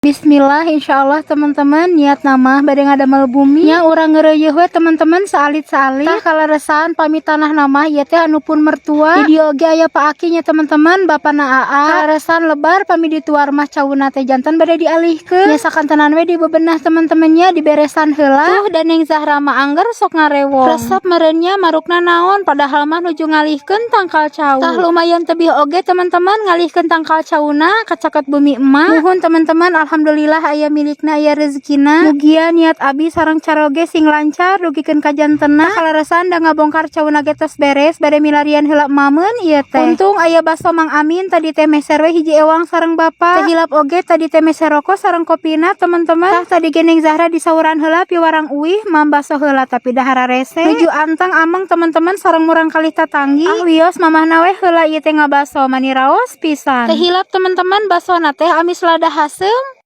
Bismillah, insyaallah, teman-teman, niatna mah bade ngadamel bumi nya, urang ngeureuyeun we, teman-teman, saalit-saalit. Tah, kaleresan pami tanahna mah ieu teh anu pun mertua. Di dieu oge aya Pak Aki nya, teman-teman, bapana Aa. Kaleresan lebar pami dituar mah cauna teh janten bade dialihkeun nya, sakantenan we dibebenah, teman-temannya, diberesan heula. Tuh, da Neng Zahra mah angger sok ngarewong, resep meureun nya marukna naon, padahal mah nuju ngalihkeun tangkal cau. Tah, lumayan tebih oge, teman-teman, ngalihkeun tangkal cauna ka caket bumi emak. Muhun, teman-teman, alhamdulillah aya milikna, aya rezekina. Mugia niat abi sareng caroge sing lancar dugikeun ka jantena. Kaleresan da ngabongkar cauna ge tos beres, bade milarian heula emameun ieu teh. Untung aya baso Mang Amin, tadi teh meser we hiji ewang sareng bapak. Teu hilap oge tadi teh meser rokok sareng kopina, teman-teman. Tah, tadi ge Neng Zahra disauran heula piwarang uih mam baso heula, tapi dahara rese. Nuju anteng ameng, teman-teman, sareng murang kali tatanggi. Ah, wios mamahna we heula ieu teh ngabaso, mani raos pisan. Teu hilap, teman-teman, basona teh amis lada haseum.